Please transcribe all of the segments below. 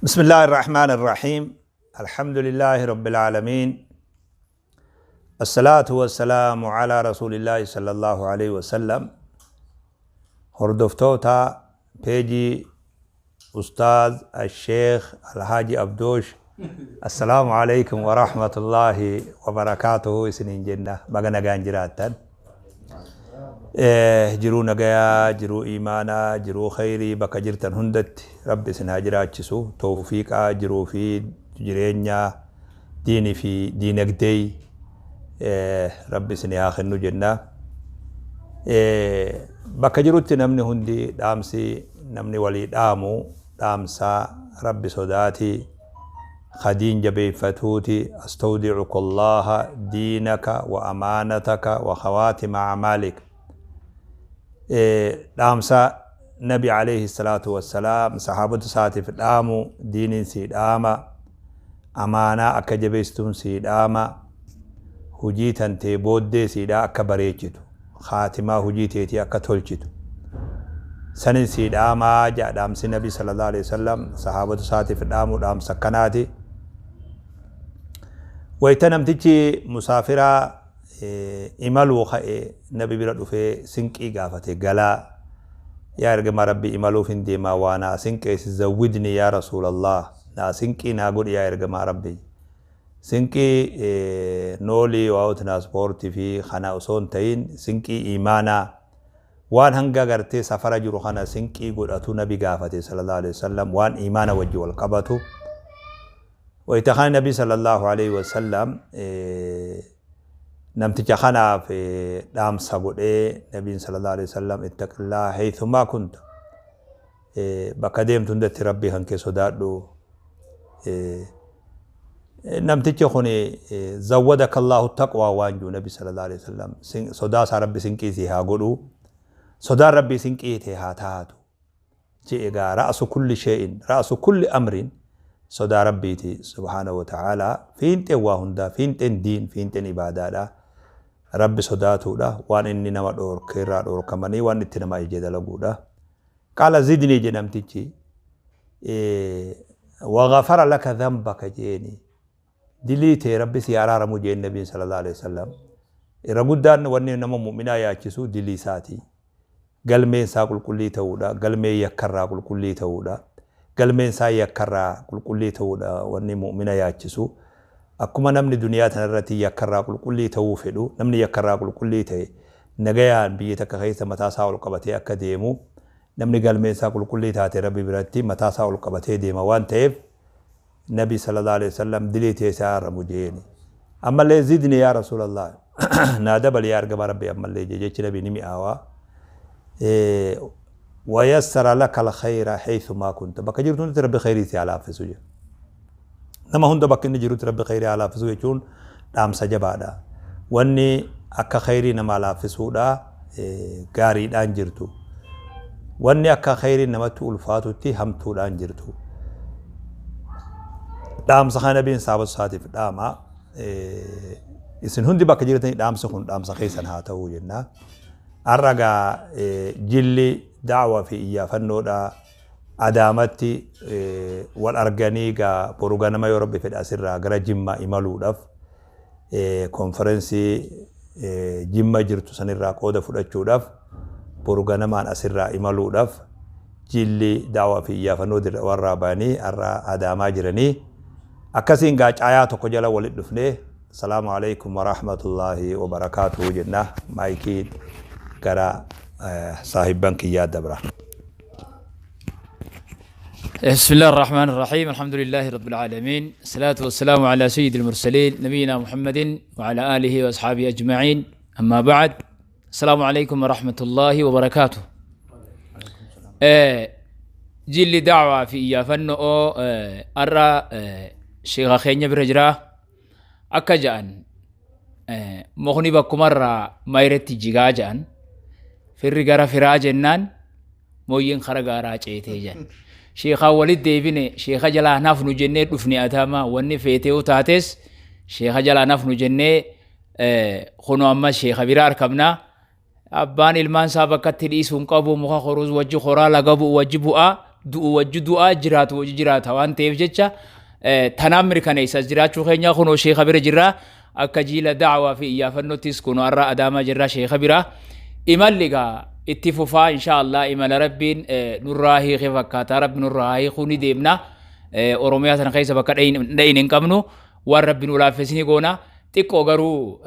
بسم الله الرحمن الرحيم الحمد لله رب العالمين الصلاة والسلام على رسول الله صلى الله عليه وسلم. Hordoftoota peejii Ustaaz Asheekh Alhaaji Abdoosh, Assalaamu alaikum wa rahmatullahi wa barakaatuhu isiniin jenna. Baga nagaan jiraattan. Jiruu nagayaa, jiruu iimaanaa, jiruu khayrii bakka jirtan hundatti Rabbi isin haa jiraachisu. Tawfiiqaa jiruu fi jireenya diinii fi diinagdee Rabbi isin haa kennu jenna. Bakka jirutti namni hundi dhaamsi namni walii dhaamu dhaamsa Rabbi sodaati, ka diin jabeeffatuuti. Astawdicuka Allaha diinaka wa amaanataka wa khawaatima acmaalik. Dhaamsa Nabi alayhi salaatu wassalaam sahaabota isaatiif dhaamu, diiniin sii dhaama, amaanaa akka jabeessituun sii dhaama, hujii tantee booddee siidhaa akka bareechitu, khaatimaa hujii teetii akka tolchitu sanin sii dhaamaa jedha. Dhaamsi Nabi sallallahu alaihi wasallam sahaabota isaatiif dhaamu dhaamsa akkanaati. Wayita namtichi musaafiraa imaluu ka'e Nabi bira dhufee sinqii gaafate galaa. Yaa ergamaa Rabbii, imaluuf hin deemaa, waa naa sinqeessi. Zawwidni yaa Rasuulallah, naa sinqii naa godhi yaa ergamaa Rabbii. Sinqii noolii waa'u tiraanspoortii fi kana osoo hin ta'in, sinqii imaanaa, waan hanga gartee safara jiru kana sinqii godhatu Nabi gaafate sallallahu alaihi wasallam, waan imaana wajji wal qabatu. Wayita kana Nabi sallallahu alaihi wasallam namticha kanaaf dhaamsa godhee, Nabiin sallallahu alaihi wasallam, ittaqillaa haythumaa kunta, bakka deemtu hundatti Rabbii kan kee sodaadhu. Namtichi kun zawwadaka Allahu taqwaa waan jiru, Nabi sallallahu alaihi wasallam sodaa isaa Rabbi sinqii si haa godhu, sodaan Rabbii sinqii ta'e haa taatu je'e. Egaa ra'su kulli shay'in, ra'su kulli amrin sodaa Rabbiiti subhaanahu wa ta'ala. Fiinxeen waa hundaa, fiinxeen diin, fiinxeen ibaadaadha Rabbi sodaatuudha, waan inni nama dhoorke irraa dhoorkamanii waan itti nama ajaje dalaguudha. Qaala zidnii jedhe namtichi. Waghafara laka dhanbaka jeeni, dilii tee Rabbi si araaramu jeen. Nabiin sallallahu alaihi wasallam irra guddaan wanni nama mu'minaa yaachisu dilii isaati, galmeen isaa qulqullii ta'uudha, galmee yakkarraa qulqullii ta'uudha, galmeen isaa yakkarraa qulqullii ta'uudha wanni mu'mina yaachisu. Akkuma namni duniyaa tana irratti yakkarraa qulqullii ta'uu fedhu, namni yakkarraa qulqullii ta'e nagayaan biyya takka keessa mataa isaa ol qabatee akka deemu, namni galmeen isaa qulqullii taate Rabbi biratti mataa isaa ol qabatee deema waan ta'eef, Nabi sallallahu alaihi wasallam dilii tee isaa aramu jeeni. Ammallee zidni yaa Rasuulallah, naa dabali yaa ergamaa Rabbi ammallee jee. Jechi Nabi ni mi'aawaa. Wayassara laka alkhayra haythumaa kunta, bakka jirtu hundatti Rabbi khayrii si haa laaffisu jedha. Nama hunda bakka inni jirutti Rabbi khayrii haa laaffisu jechuun dhaamsa jabaadha. Wanni akka khayrii namaa laaffisuudha gaariidhaan jirtu. Wanni akka khayrii namatti ulfaatutti hamtuudhaan jirtu. Dhaamsa kana Nabiin sahaabota isaatiif dhaama. Isin hundi bakka jirtanii dhaamsi kun dhaamsa keessan haa ta'uu jenna. Har'a gaa jilli da'waa fi iyyaafannoodha. Adaamatti wal arganii gaa boru ganama yoo Rabbi fedhe asirraa gara Jimmaa imaluudhaaf, konferensii Jimma jirtu sanirraa qooda fudhachuudhaaf boru ganamaan asirraa imaluudhaaf jilli da'waa fi iyyaafannoo warraa ba'anii har'a Adaamaa jiranii akkasiin gaa caayaa tokko jala walitti dhufnee, Assalaamu alaikum warahmatullaahi wabarakaatuhu jenna. Maayikiin gara saahibban kiyyaa dabra. بسم الله الرحمن الرحيم، الحمد لله رب العالمين، الصلاة والسلام على سيد المرسلين نبينا محمد وعلى آله وأصحابه أجمعين، أما بعد، السلام عليكم ورحمة الله وبركاته. Jilli da'waa fi iyyaafannoo arra sheekha keenya bira jira. Akka ja'an mukni bakkumarraa mayretti jigaa ja'an, firri gara firaa jennaan mooyyiin kara gaaraa ceetee jedhan. Sheekaa walit deebine, sheeka jalaa nafnu jennee dhufne. Adaamaa wanni feetee taates sheeka jalaa nafnu jennee kunoo amma sheeka biraa argamnaa. Abbaan ilmaan isaa bakkatti dhiisuu hin qabu, muka horuus wajji horaa, laga bu'u wajji bu'aa. Du'u wajji du'aa, jiraatu wajji jiraata waan ta'eef jecha tanaan mirkaneessa as jiraachuu keenya. Kunoo sheeka bira jirra. Akka jiila da'awaa fi iyyaafannottis kunoo har'a Adaamaa jirra sheeka bira. Imalli egaa itti fufaa insha Allah. Imala Rabbiin nurraa hiike fakkaataa Rabbi nurraa hiikuu ni deemna. Oromiyaa sana keessa bakka dhayin hin qabnu, waan Rabbi nu laaffis ni goona. Xiqqoo garuu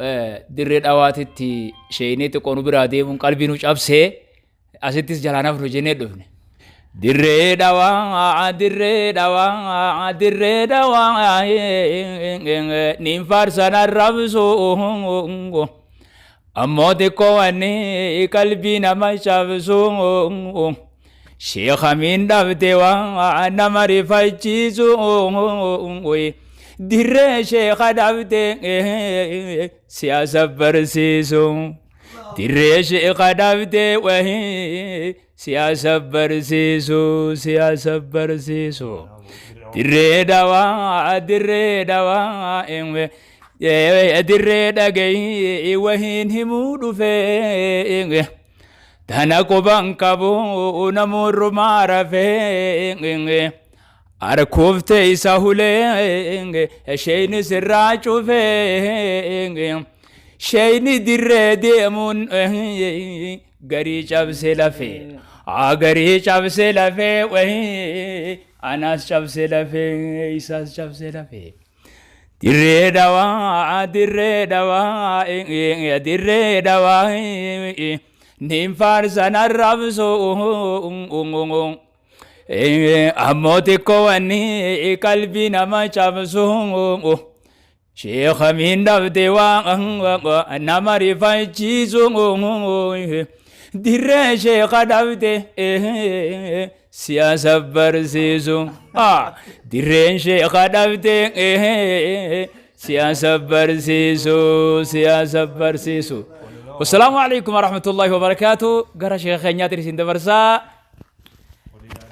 Dirree Dhawaatitti sheeynee xiqqoo nu biraa deemuun qalbii nu cabsee asittis jalaan hafnu jennee dhufne. Dirree Dhawaa, Dirree Dhawaa, Dirree Dhawaa, niin faarsan arrabsu, ammoo xiqqoo wanni qalbii nama cabsu, sheekamiin dhabde waa nama rifachiisu. Dirree sheeka dhabde siyaasa barsiisu. Dirree sheeka dhabde wahii siyaasa barsiisu, siyaasa barsiisu. Dirree Dhawaa, Dirree Dhawaa, dirree dhagayii wahiin himuu dhufee, tana quban qabu namurrumaa rafee, arkuufte isa hulee sheeyni sirraa cufee, sheeyni dirree deemuun garii cabse lafee, garii cabse lafee, wahii anaas cabse lafee, isaas cabse lafee. Dirree Dhawaa, Dirree Dhawaa, Dirree Dhawaa, niin faarsan arrabsu, ammoo xiqqoo wanni qalbii nama cabsu, sheekamiin dhabde waa nama rifachiisu. Dirree sheeka dhabde siyaasa barsiisu. Dirreen sheeka dhabde siyaasa barsiisu, siyaasa barsiisu. Wassalaamu alaikum warahmatullahi wabarakaatu. Gara sheeka keenyaatti isin dabarsaa.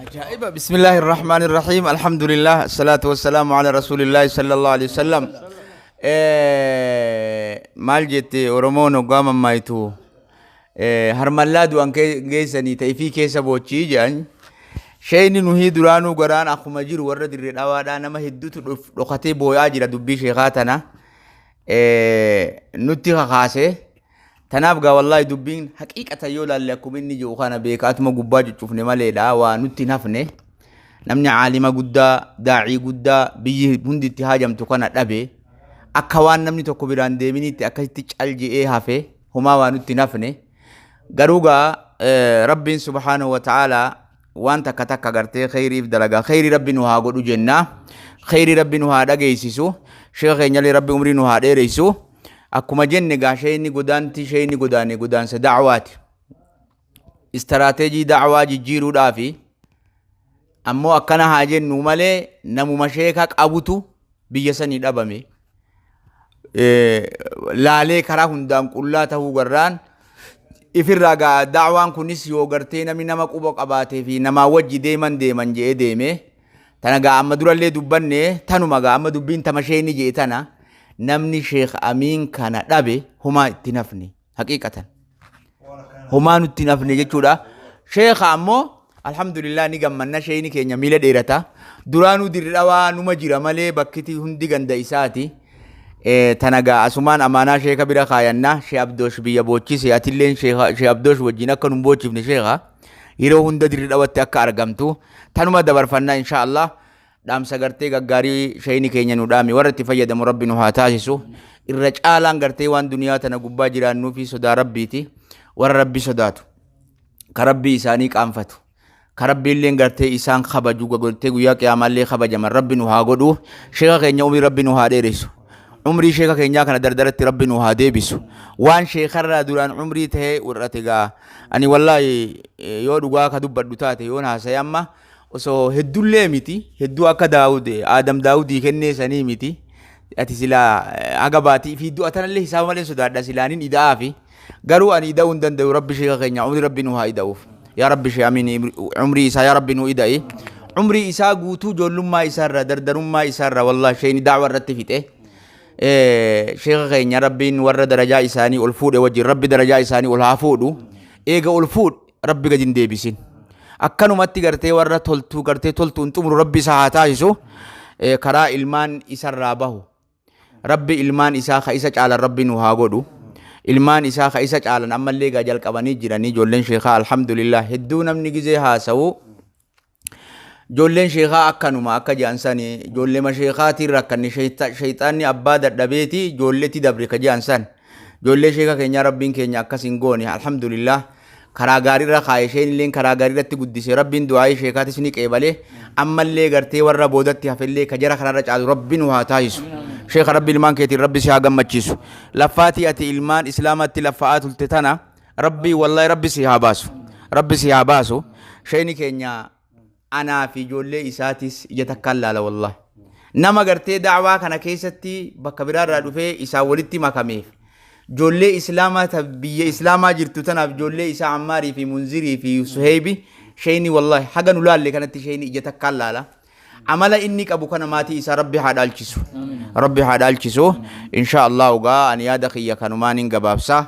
Ajaa'iba! Bismillaahi irrahmaani irrahiim. Alhamdulillah. Salaatu wassalaamu ala rasuulillaahi sallallahu alaihi wasallam. Maal jette Oromoon hoggaa mammaayitu? Harmallaa du'an geessanii ta'ifii keessa boochii jedhan. Sheeyni nuhii duraanuu garaan akkuma jiru warra Dirree Dhawaadhaa nama hedduutu dhokatee boo'aa jira. Dubbii sheekaa tana nutti kakaase. Tanaaf gaa wallaahi dubbiin haqiiqatan yoo laalle akkuma inni jiru kana beekaatuma gubbaa cuccufne maleedha, waa nutti hin hafne. Namni caalima guddaa, daacii guddaa biyyi hundi itti haajamtu kana dhabe, akka waan namni tokko biraan deeminitti akkasitti cal je'ee hafe, homaa waa nutti hin hafne. Garuu gaa Rabbiin subhaanahu wa ta'aalaa waan takka takka gartee kheyriif dalagaa, kheyrii Rabbi nu haa godhu jenna. Kheyrii Rabbi nu haa dhageessisu. Sheekha keenyallee Rabbi umrii nu haa dheereysu. Akkuma jenne gaa sheeyni godaanti, sheeyni godaane godaansa da'waati. Istaraateejii da'waa jijjiiruudhaafi ammoo akkana haa jennu malee namuma sheeka qabutu biyya sanii dhabame. Laalee karaa hundaan qullaa ta'uu garraan ifirraa gaa da'waan kunis yoo gartee namni nama quba qabaatee fi namaa wajji deeman deeman je'ee deeme. Tana gaa amma durallee dubbanne, tanuma gaa amma dubbiin tama sheeyni je'e tana, namni Sheekh Amiin kana dhabe homaa itti hin hafne, haqiiqatan. Homaa nutti hin hafne jechuudha. Sheekha ammoo alhamdulillah ni gammanna, sheeyni keenya miila dheerata. Duraanuu Dirri Dhawaa numa jira malee bakkiti hundi ganda isaati. Tana gaa asumaan amaanaa sheeka bira kaayanna. Shee Abdoosh biyya boochise, atilleen Shee Abdoosh wajjin akka nun boochifne, sheekha. Yeroo hunda Dirri Dhawatti akka argamtu tanuma dabarfanna insha Allah. Dhaamsa gartee gaggaarii sheeyni keenya nu dhaame warra itti fayyadamu Rabbi nu haa taasisu. Irra caalaan gartee waan duniyaa tana gubbaa jiraannuu fi sodaa Rabbiiti. Warra Rabbi sodaatu, ka Rabbii isaanii qaanfatu, ka Rabbiilleen gartee isaan kabaju, gartee guyyaa qiyaamaallee kabajaman Rabbi nu haa godhu. Sheeka keenya umrii Rabbi nu haa dheeressu. Umrii sheeka keenyaa kana dardaratti Rabbi nu haa deebisu. Waan sheekarraa duraan umrii ta'ee hir'ate gaa ani wallaahi yoo dhugaa ka dubbadhu taate yoon haasa'e amma osoo heddullee miti, hedduu akka Daawud Aadam Daawudii kennee sanii miti. Ati silaa haga baatii fi du'a tanallee hisaaba malee sodaadha, silaanin ida'aa fi garuu ani ida'uu hin danda'u. Rabbi sheeka keenya umrii Rabbi nu haa ida'uuf. Yaa Rabbi, shee Amiin umrii isaa yaa Rabbi nu ida'i. Umrii isaa guutuu ijoollummaa isaarraa, dardarummaa isaarraa wallaahi sheeyni da'wa irratti fixe. Sheeka keenya Rabbiin warra darajaa isaanii ol fuudhe wajjin Rabbi darajaa isaanii ol haa fuudhu. Eega ol fuudhe Rabbi gadi hin deebisin. Akkanumatti gartee warra toltuu gartee toltuun xumuru Rabbi isa haa taasisu. Karaa ilmaan isarraa bahu. Rabbi ilmaan isaa ka isa caalan Rabbi nu haa godhu. Ilmaan isaa ka isa caalan ammallee gaa jalqabanii jiranii ijoolleen sheekaa, alhamdulillah. Hedduu namni gizee haasa'u, ijoolleen sheekaa akkanuma akka jedhan sani, ijoolleema sheekaatiin rakkanne, sheeyxaanni abbaa dadhabeeti ijoolleetti dabre ka jedhan san. Ijoollee sheeka keenyaa Rabbiin keenya akkas hin goone, alhamdulillah, karaa gaariirra kaa'e, isheen illeen karaa gaariirratti guddise. Rabbiin du'aa'ii sheekaatis ni qeebale. Ammallee gartee warra boodatti hafellee ka jara kanarra caalu Rabbi nu haa taasisu. Sheeka, Rabbi ilmaan keetiin Rabbi si haa gammachiisu. Laffaatii ati ilmaan islaamatti laffa'aa tulte tana Rabbi, wallahi, Rabbi si haa baasu, Rabbi si haa baasu. Sheeni keenya anaa fi ijoollee isaatis ija takkaan laala. Wallahi, nama gartee da'waa kana keessatti bakka biraarraa dhufee isaan walitti makameef, ijoollee islaamaa ta biyya islaamaa jirtu tanaaf, ijoollee isaa Ammaarii fi Munzirii fi Suheebi, sheeni wallahi haga nu laalle kanatti sheeni ija takkaan laala. Amala inni qabu kana maatii isaa Rabbi haa dhaalchisu, Rabbi haa dhaalchisu, insha Allah. Ugaa ani yaada kiyya kanumaan hin gabaabsa.